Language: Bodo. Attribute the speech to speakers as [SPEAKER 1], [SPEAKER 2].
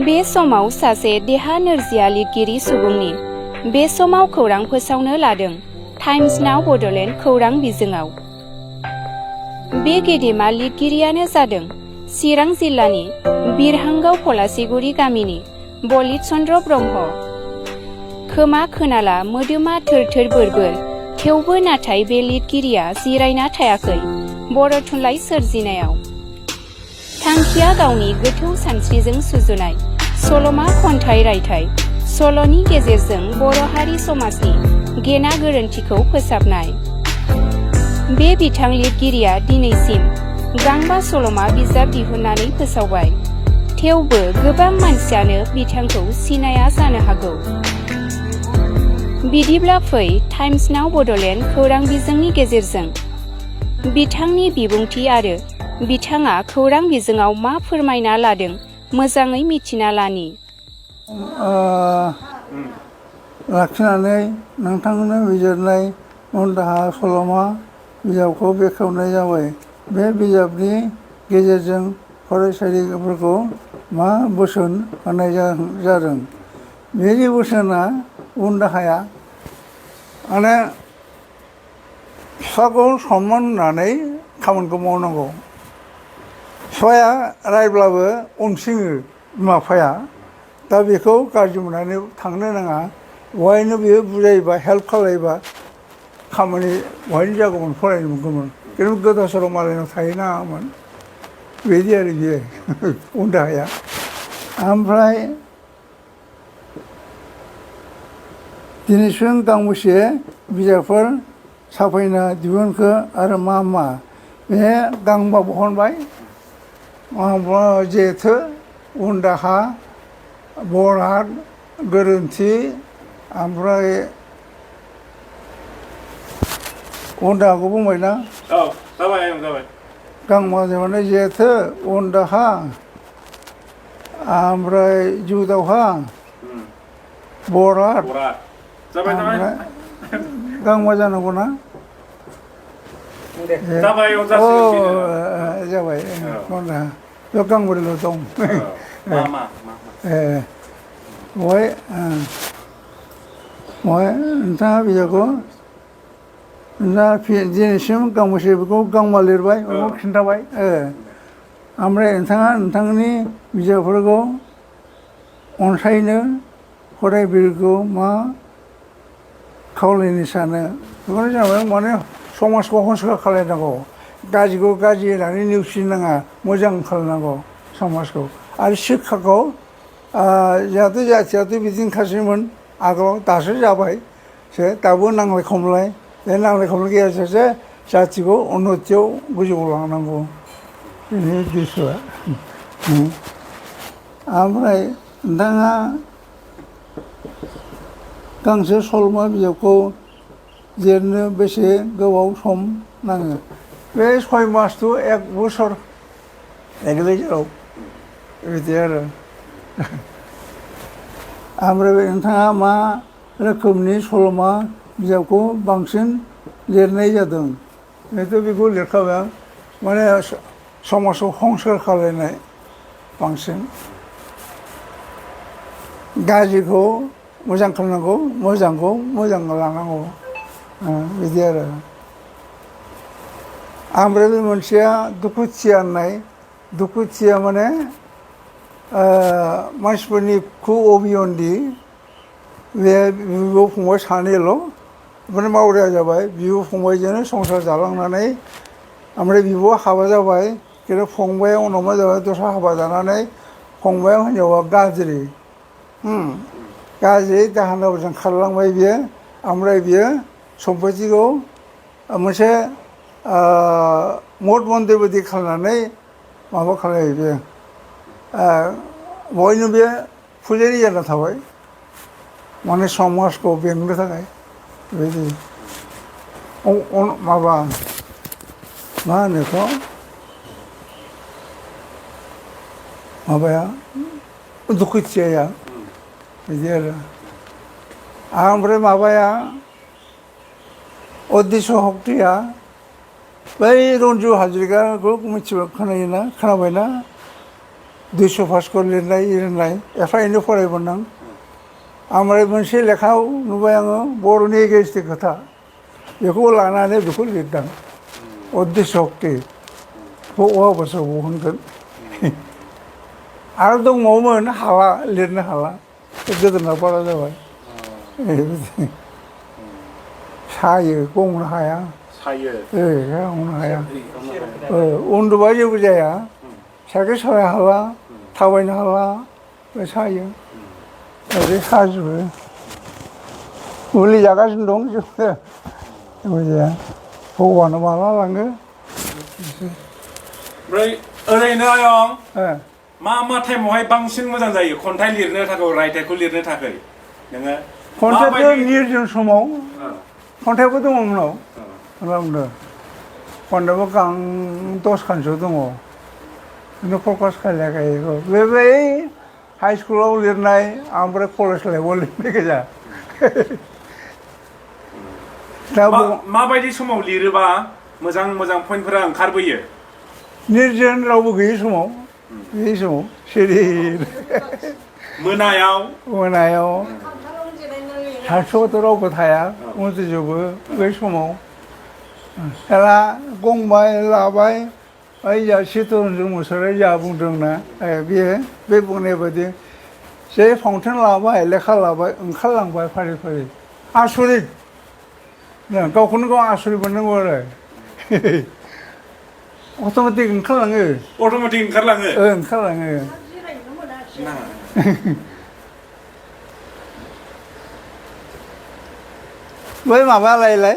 [SPEAKER 1] बे समाव सासे देहा नोरजिया लिरगिरि सुबुंनि बे समाव खौरां फोसावनो लादों टाइम्स नाउ बड'लेण्ड खौरां बिजोङाव। बे गेदेमा लिरगिरियानो जादों चिरां जिल्लानि बिरहांगाव पलासिगुरि गामिनि बलित चन्द्र ब्रह्म। खोमा खोनाला मोदोमा थोर-थोर बोर-बोर, थेवबो नाथाय बे लिरगिरिया जिरायना थायाखै बर' थुनलाइ सोरजिनायाव। थांखिया गावनि गोथौ सानस्रिजों सुजुनाय सल'मा खन्थाइ रायथाइ सल'नि गेजेरजों बर' हारि समाजनि गेना गोरोन्थिखौ फोसाबनाय। बे बिथां लिरगिरिया दिनैसिम गांबा सल'मा बिजाब दिहुननानै फोसावबाय। थेवबो गोबां मानसियानो बिथांखौ सिनाया जानो हागौ। बिदिब्ला फै टाइम्स नाउ बड'लेण्ड खौरां बिजोंनि गेजेरजों बिथांनि बिबुंथि आरो बिथाङा खौरां बिजोङाव मा फोरमायना लादों मोजाङै मिथिना लानि।
[SPEAKER 2] लाखिनानै नोंथांनो बिजिरनाय उनदाहा सल'मा बिजाबखौ बेखेवनाय जाबाय। बे बिजाबनि गेजेरजों फरायसालिफोरखौ मा बोसोन होनाय जादों? बेनि बोसोना उनदाहाया माने फिफाखौ सनमान होनानै खामानिखौ मावनांगौ। फिफाया रायब्लाबो अनसिङो बिमा बिफाया, दा बेखौ गाज्रि मोननानै थांनो नाङा। बहायनो बियो बुजायोबा हेल्प खालायोबा खामानि बहायनो जागौमोन, फरायनो मोनगौमोन। खिन्थु गोदाव सोराव मालायनाव थाहैनाङामोन, बिदि आरो बियो उनदाहाया। ओमफ्राय दिनैसिम गांबेसे बिजाबफोर साफायना दिहुनखो आरो मा मा? बे गांबा बहनबाय। जेथो, उनदाहा, बराद, गोरोन्थि, ओमफ्राय उनदाहाखौ बुंबायना?
[SPEAKER 3] औ जाबाय जाबाय।
[SPEAKER 2] गांबा जाबाय जेथो, उनदाहा, ओमफ्राय जिउ दावहा, बराद, ओमफ्राय गांबा जानांगौ ना?
[SPEAKER 3] जाबाय
[SPEAKER 2] जाबाय। बे गांब्रैल' दं। बहाय नोंथाङा बिजाबखौ दिनैसिम गांबेसे बेखौ गांबा लिरबाय बेखौ खिन्थाबाय। ओमफ्राय नोंथाङा नोंथांनि बिजाबफोरखौ अनसायनो फरायगिरिखौ मा खावलायनो सानो? बेखौनो जाबाय माने समाजखौ संस्कार खालायनांगौ। गाज्रिखौ गाज्रि होननानै नेवसिनाङा, मोजां खालायनांगौ समाजखौ। आरो शिक्षाखौ जोंहाथ' जाथियाथ' बिदिनोखासैमोन आगोलाव, दासो जाबाय दाबो नांलाय खमलाय। बे नांलाय खमलाय गैयाजासे जाथिखौ उन्नतियाव गोजौआव लांनांगौ, बेनि उद्देश्यआ। ओमफ्राय नोंथाङा गांसे सल'मा बिजाबखौ लिरनो बेसे गोबाव सम नाङो? बे 6 मास to 1 बोसोर गेजेराव बिदि आरो। ओमफ्राय नोंथाङा मा रोखोमनि सल'मा बिजाबखौ बांसिन लिरनाय जादों? बेखौ लिरखाबाय आं, माने समाजखौ संस्कार खालायनाय बांसिन। गाज्रिखौ मोजां खालामनांगौ, मोजांखौ मोजां लानांगौ, बिदि आरो। ओमफ्राय बे मोनसेया दुखुथिया होननाय। दुखुथिया माने मानसिफोरनि खुब अभियन्दि। बे बिब' फंबाय सानैल', ओमफ्राय मावरिया जाबाय। बिब' फंबायजोंनो संसार जालांनानै ओमफ्राय बिब'आ हाबा जाबाय, खिन्थु फंबाया उनाव मा जाबाय दस्रा हाबा जानानै फंबाया हिनजावा गाज्रि दाहोनाफोरजों खारलांबाय बियो। ओमफ्राय बियो सम्पतिखौ मोनसे मठ मन्दिर बायदि खालामनानै माबा खालायो बियो, बयनो बे फुजारि जाना थाबाय, माने समाजखौ बेंनो थाखाय। बेबायदि माबा मा होनो बेखौ माबाया दुखुथियाया बिदि आरो। ओमफ्राय माबाया उद्देश्य शक्तिया बै रन्जु हाजरिकाखौ मिथिबाय, खोनाबायना? 200 पासखौ लिरनाय एफा एनै फरायबोनां ओमफ्राय मोनसे लेखायाव नुबाय आङो बर'नि एगेन्स्टनि खोथा बेखौ लानानै बेखौ लिरदां उद्देश्य शक्ति बबेबा बोसोराव होनगोन आरो दंबावोमोन हाला लिरनो हाला गोदोना बारा जाबाय सायो गंनो हाया
[SPEAKER 3] सायो
[SPEAKER 2] गंनो हाया उन्दुबा जेबो जाया साइकेल सालायनो हाला थाबायनो हाला सायो ओरै साजोबो मुलि जागासिनो दं जेबो जाया भगबाना माला लाङो
[SPEAKER 3] ओमफ्राय ओरैनो आयं मा टाइमावहाय बांसिन मोजां जायो खन्थाइ लिरनो थाखाय रायथाइखौ लिरनो थाखाय नोङो
[SPEAKER 2] खन्थाइखौ निर्जन समाव खन्थाइबो दङ उनाव बुंदों खन्थाइबो 10खानसो दङ खिन्थु फकास खालायाखै बेखौ बे हाइ स्कुलाव लिरनाय ओमफ्राय कलेज लाइफआव लिरनाय गोजा दा
[SPEAKER 3] माबायदि समाव लिरोबा मोजां मोजां पइन्टफोरा ओंखारबोयो
[SPEAKER 2] निर्जन रावबो गैयि समाव सिरि मोनायाव हारसिङावथ' रावबो थाया उन्दुजोबो बै समाव हेला गंबाय लाबाय ओइ जा चित्तरन्जन मुसाहारि जा बुंदोंना बे बुंनाय बायदि जे फाउन्टेन लाबाय लेखा लाबाय ओंखारलांबाय फारि फारि आसरित गावखौनो गाव आसरित मोननांगौ आरो अट'मेटिक ओंखारलाङो बै माबालायलाय